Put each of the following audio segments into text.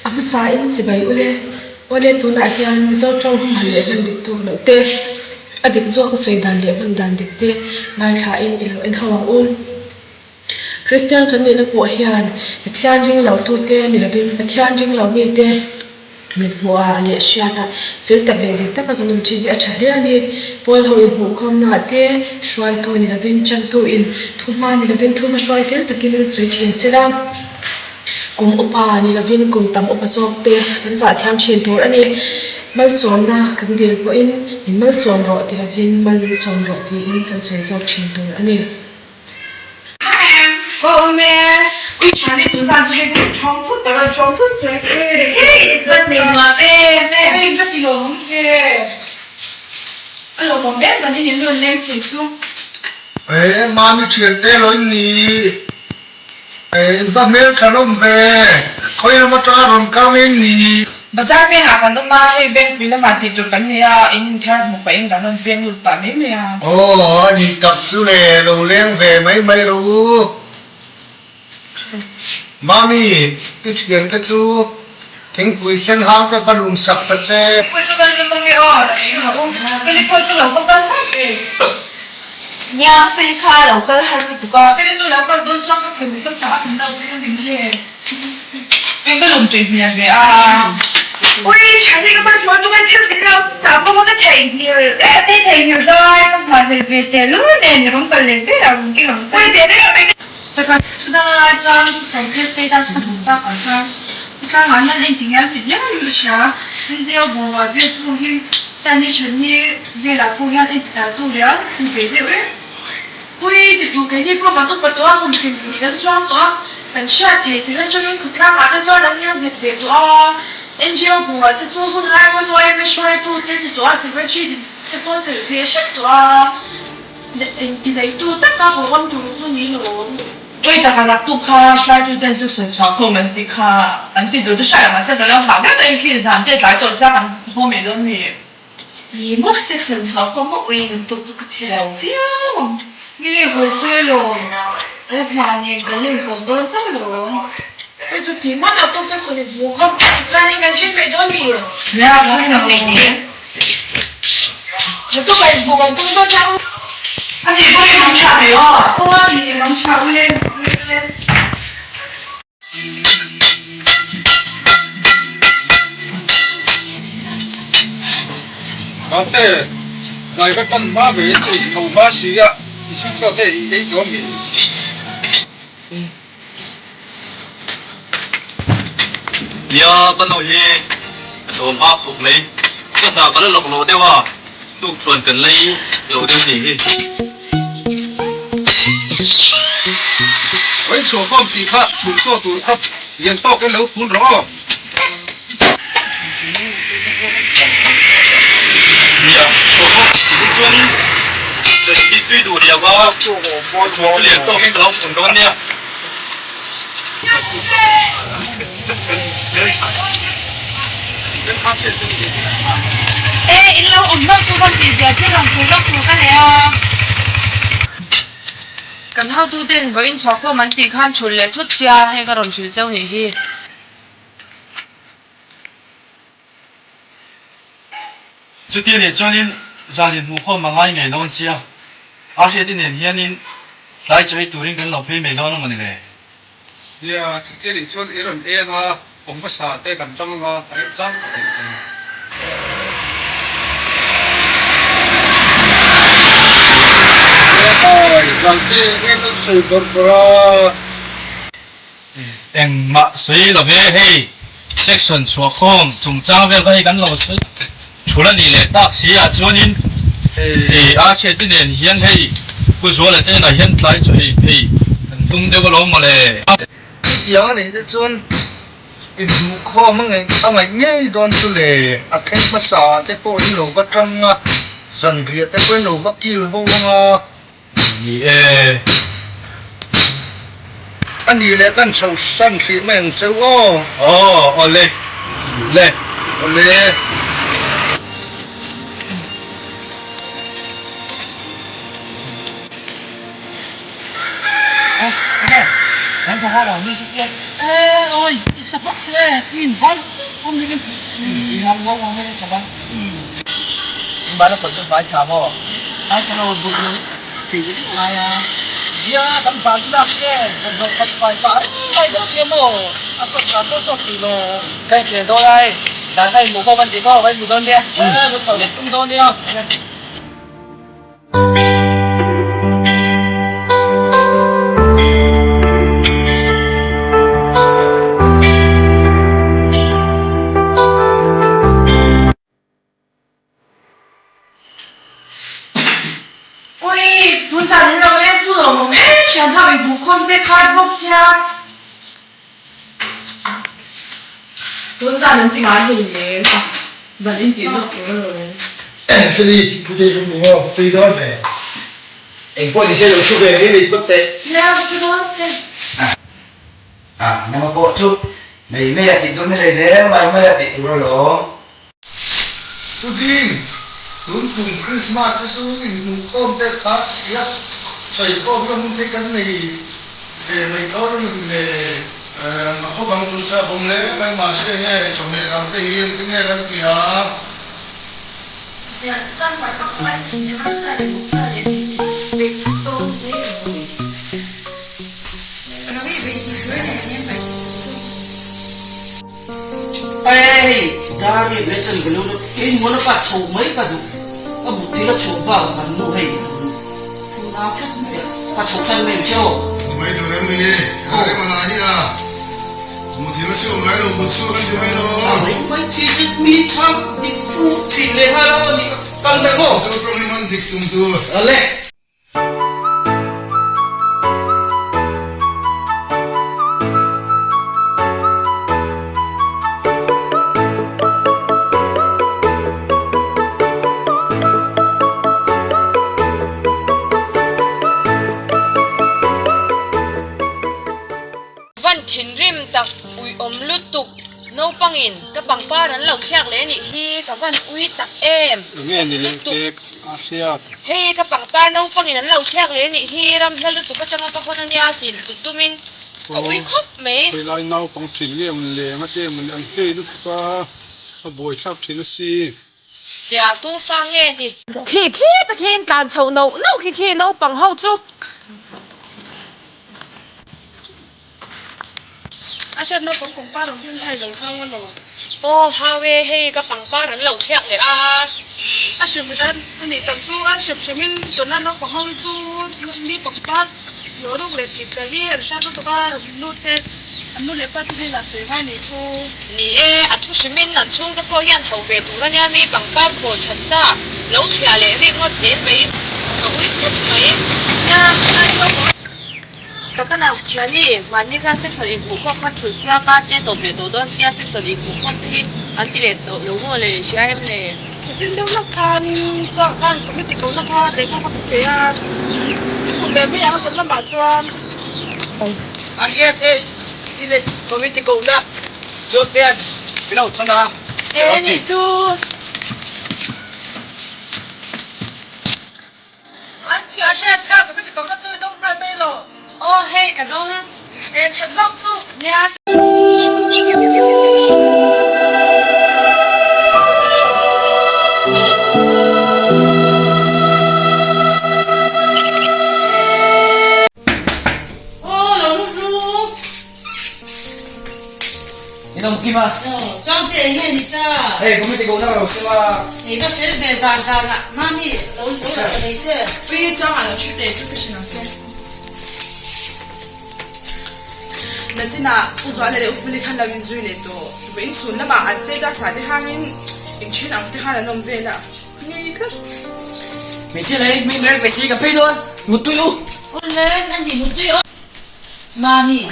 A hmasain chibai ule awle tunah hian Mizo tawng humhalh leh hman dik tur loh te, a dik zawk a sawi dan leh hman dan dik te ngaithlain i lo en ho ang u. Kristian kan nihna pawh hian Pathian ring lo tute ni lovin Pathian ring lo mite Min hmuhah leh hriatah fel tak leh dik taka kan awm thin hi a tha hle a ni. Pawl ho inhmuhkhawmnaah te hruaitu ni lovin tantu in thuhma ni lovin thuma hruai fel takin an sawi thin se la, kum upa ni lovin kum tam upa zawk te kan zah thiam thin tur a ni. Malsawmna kan dil pawhin min malsawm rawh ti lovin mal min sawm rawh tiin kan sawi zawk thin tur a ni. Ka awm e, ui tha ni tun zan chu hei ka thawng thut ka rawn thawng thut che. Hei zan nei nuam em e. Hei ka ti lawm awm che. A lawm awm em zan in in rawn leng thei chu. E mami thian te lo in ni. E in va hmel tha lawm ve. Khawi lam atanga rawn kal nge in ni. Bazar vengah kan awm a, hei vengpui lamah tih tur kan nei a, in inthiar hmuh pahin kan rawn veng lut pah mai mai a. Aw, a nih tak chu le, lo leng ve mai mai rawh u. Mami, i thian te chu thingpui sen hang te va lum sak ta che. Thingpui chu kan lum ange aw, a ei rawh u. Feli pawh chu lo va kal har ve. Nia, Feli kha a lo kal har lutuk a. Feli chu lo kal dawn chuan ka phei ka sah a min lo phei a ni maw le. Eng ka lawm tui hmel ve a. Ui Chhani ka hman hmawh tum a thil min lo chah bawk a ka theihnghilh e. Ka theihnghilh dai ka hmanhlel ve teh lul nen i rawn kal leh ve a rawn keng ang che. Ui teh reng reng. Taka chudang lai chuan Sawmte status ka hmuh tak ah khan tlangah hian engti nge an ti viau in ka hria. NGO bungrua vel pawh hi chuan ni Chhani velah pawh hian engti tal tu riau an bei deuh reng. Pui titu keini pawh kan upa tawh a, kum tin hnih kan chuang tawh a, kan hriat thei thil atangin khawtlang ah te chuan an nel nghet ve tawh a, NGO bungrua te chu hun lai pawn yma hruaitu te ti tawh a, secretary din te pawh chelh ve hrep tawh a, engti neitu taka haw ngam tur chu ni lo. Tui taka naktuk kha hruaitu ten chu sawi chhuah khawm an tih kha an ti duh chu hriat ang mahse ka lo hah viau tawh in khi zan te tlai tawh sia kan haw mai dawn mi. Ni maw section chhuah pawh maw ui nun tuk chu ka chhe lo viau ang. Nge hawi sawi lo, he hma nen kan la inkawm dawn chauh lo. Hei chu tih hman ah tuk section in hmuh kha chuan in kan hriat mai dawn mi? Nia ka hre lo hle. Naktuk ah inhmuh kan tum dawn chauh. A nih pawh i mang tha mai aw. Aw a nih i mang tha ule ule. Mate, tlai ka tan hma ve in i tho hma si a, i thil chhuak te i ei tawh mi? Nia, ka nu hi ka tho hma khawp mai, ka hna ka la lawk lo deuh a, tuk chuan kan la i lo deuh nih hi. Vawiin chhuah khawm tih kha chhun chaw tur kha lian tawk in lo phun rawh aw. Nia, chhuah khawm tih hi chuanin chaw hi tui duh riau a, chhun chu lian tawk in ka lo phun dawn nia. E, in lo awm hlauh tu rawn tih zia thil rawn phur lawk tur ka nei a. Kan hotu ten vawiin chhuah khawm an tih khan chhulh leh thut sia, hei ka rawn hrilh cheu nih hi. Chuti leh chuanin zan inhmuhkhawm a ngai ngei dawn sia, a hriati nen hianin tlai chawi turin kan lo phei mai dawn a mawni le? Nia, chuti leh chuan i rawn eng a, awm hmasa te kan tang anga a remchang tak ang chu. Nia, Zante eng an sawi bawrh bawrh a. Engmah sawi lo ve hei, section chhuahkhawm chungchang vel kha hei kan lo sawi thul a nih leh tak si ah chuanin i a thiante nen hian hei Pu Zuala te inah hian tlai chu ei phei kan tum deuh alawm mawle. Chutiang a nih te chuan inhmuhkhawm a ngaih ngei dawn chu le, a thleng hmasa te pawh in lo va tang a, zanriah te pawh in lo va kil ho ang a. Ni e. A nih leh kan chho san hrih mai ang cheu aw. Aw, awle. Le. Awle. ho lo ni se e oi i sa bawk se i in hal awm ni in i hal ngo ngo nge tha bang Bana kawt chu hmai tha maw? Hmai tha lo buk lo tih hi ngai a. Nia kan van chu lak sia e, bawlhhlawh khat fai pah reng mai dawn sia maw? A sawt tha dawn sawt tih maw? Ka inkhel dawn ai, zan kha inhmuh khawm an ti maw? Ka inhmu dawn nia. E, kan tawh leh tum dawn nia. Ui, tun zan in lo leng chu lo awm em thian ho in hmuhkhawm te kha bawk sia. Tun zan an ti ngai hei le, zan in tih zawk tur alawm. Feli, pute ka hmu maw? Tui dawn ve. Engpawh ni se lo thu ve mai mai phawt teh. Nia, ka thu dawn che. A, nanga pawh chu mai mai a tih dawn hi lei hle mai mai a tih tur alawm. Chutin, tun kum Krismas te chu inhmuhkhawm te kha sia sawikhawmna hun te kan nei ve mai dawn a ni le. A khaw bang chu chak awm hle mai mahse nge chawhmeh lam te hi engtin nge kan ti a? Hei dar hi leh chan velo na kei muan a pa chho mai ka duh ka mut thil a chhuak bak a kan nu hei thu nau tlat mai a ka chho san mai ang che aw. Ni mai tur em ni a rem a la hi a mut thil a chhuak ngai lo mut chhuak an ti mai lo. A reng mai chi zet mi chhang dik fu thin leh nghal a aw ni ka kal mek aw. Mizo tawng hi man dik tum tur. Ale. Van thinrim tak uiawm lutuk naupangin ka pangpar an lo thliak leh anih hi ka van ui tak em lutuk. Hei ka pangpar naupangin an lo thliak leh anih hi ram hla lutuk atanga ka hawn ania chin lutuk tumin ka ui khawp mai. Khawilai naupang thin nge mun leng a te mun an hlei lutuk a, a buaithlak thin a si. Tia tu fa nge ni? Khi khi takin tlan chhoh noh noh khi khi naupang ho chu. A hriat naupang pangpar ang hian hei lo hau a lo. Aw hau e, hei ka pangpar an lo thliak leh a. A hrim dan a nih tak chu a hrim hrimin tuna naupang ho hi chu mi pangpar lo ruk leh tih tel hi an hriat lutuk a, nu te an nu leh pa te hnenah sawi ngai nih chu. Ni e, a thu hrimin an chhungte pawh hian ho ve tur a nia mi pangpar khawl that sa lo thliah leh rik ngawt zel mai ka ui khawp mai. Nia, tunlai naupang. Ka ka nau thiani, mahni khan section inhmuh khawp khan thul sia ka te tawp leh tawh dawn sia section inhmuh khawp te hi an ti leh tawh lo maw le hria em le? Nichin deuh lawk khan chuan khan committee kohna kha lehkha ka pe a, hmu ve mai ang zan lamah chuan. A hiat e i leh committee kohna chuan te an min lo thawn a. E nih chu. An thiah hriat kha ka ti kohna chu i dawng hmai mai lo. Aw hei ka dawng. Eng that lawk chu. Nia. Aw lo lut ru. In awm kim a. Aw, Changte eng nge ni ta? Hei, committee kohna ka lo sem a. Hei ka fel ve zan zan a, Mami lo lo la ka nei che. Pi Changa lo thu teh chu ka hre nang che. Nachinah U Zuala leh U Fuli khan lo inzui leh tawh. Vawiin chhun lamah an status ah te hangin inṭhen ang te khan an awm vel a, ka ngei tlat. Hmeichhia leh hming reng hmeichhia hi ka phei dawn, muttui u. Awle, a ni muttui aw. Mami,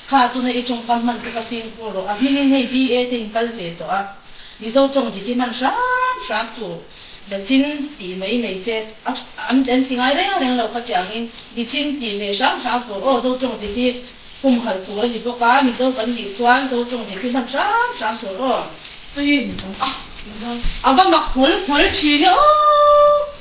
kha tuna i tawngkam hman chu ka fimkhur rawh. A hmingin hei BA te in kal ve tawh a, Mizo tawng dik hi hman hram hram tur. Nachin tih mai mai te a an an ti ngai reng reng lo kha tiangin nichin tih mai hram hram tur aw Zo tawng dik hi humhalh tur a ni bawk a, Mizo kan nih chuan Zo tawng dik hi hman hram hram tur aw. A va mak nghawlh nghawlh thin e aw.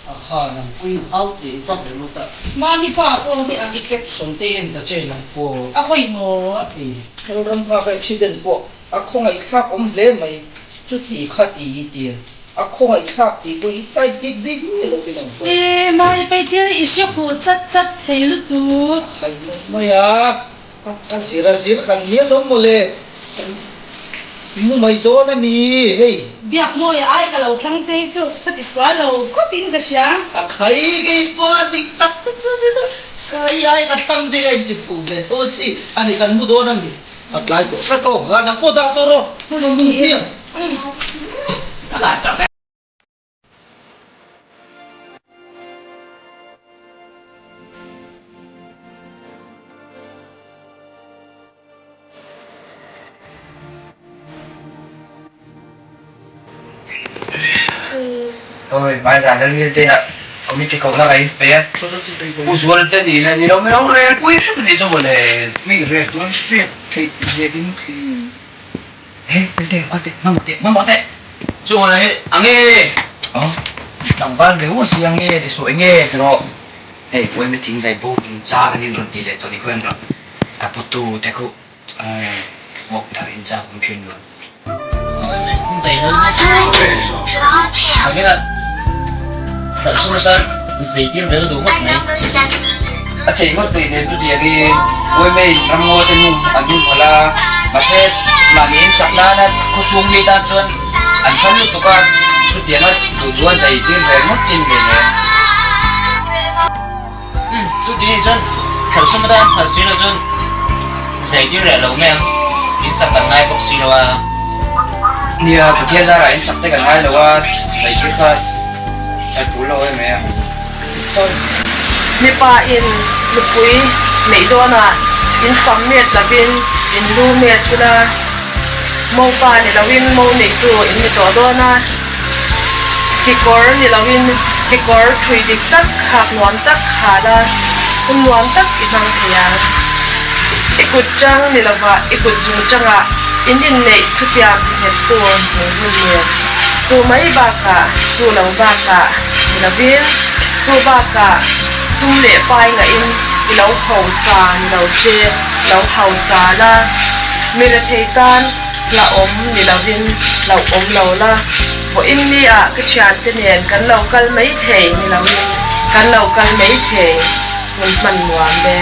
A kha nang pawhin au tih vak ringawt a. Mami pa pawh hi a. I caption te en ta che nang pawh. A hawi maw? I ram nghak accident pawh a khawngaihthlak awm hle mai. Chuti kha ti i tia. A khawngaihthlak tih pawh i type dik bik mai lo in ang pawh. E mai pai thil i hre khuh chat chat thei lutuk. Khai mai mai a. A zir a zir kan hnial awm mawle. Mu mai dawn a mi hei. Biak mawi ai ka lo thlang che hi chu ka ti sual lo khawp in ka hria. A khai kei pawh a dik tak te chuan ila sai ai ka thlang che a inti fuh ve tho si a ni kan mu dawn a mi. A tlai tawh tlat aw, a nang pawh dah tawh rawh, ka mu hmiang. Oi, mai zan an ngil te ah committee ko na ka in pe a. Pu Zual te ni le ni lo mai ho rel pui hrep a nih chu mawle. Mi rel tur an hriat theih zia ding khi. He, Pelte, kal teh, mamawh teh, mamawh teh. Chu mawle hei, a nge? Aw, tlangval ve u si a nge ti suh, enge ti rawh. Hei, uaime thing zai bo chung chang an in rawn ti leh tawh ni khawian rawh. Ka putu te khu, vawk thar in chak awm thin lo. Uaime thing zai bo chu, angin a hralh sum atan zai tir ve ka duh ngawt mai. A theih ngawt theih nen chutiang i uaime in ramngaw te nu an hung phal a, mahse mahni in sak nana khawchhung mi tan chuan an phal lutuk a, chutianga duh duh a zai tir ve ngawt chin ve nen. Umm chuti nih chuan hralh sum atan phal si lo chuan zai tir reh lo mai ang, in sak kan ngai bawk si lo a. Nia, Pathian zarah in sak te kan ngai lo a, zai tir kha a tul lo em mai a. Sawi. Mipa in nupui neih dawnah in sam met lovin in lu met ula, mopa ni loin mo neitu in ni tawh dawn a, kekawr ni loin kekawr thui dik tak hak nuam tak hal a, hun nuam tak i hmang thei ang. I kut tang ni lovah i kut zung tangah in inneih thutiam nghettu zung hun nen. Chu mai bakah chu lo bakah ni lovin, chu bakah sum leh pai ngahin i lo hausa ni lo se, lo hausa la. Mi rethei tan hlauhawm ni lovin hlauhawm lo la. Vawiin ni-ah ka thiante nen kan lo kal mai thei ni lovin kan lo kal mai thei, hun hman nuam le.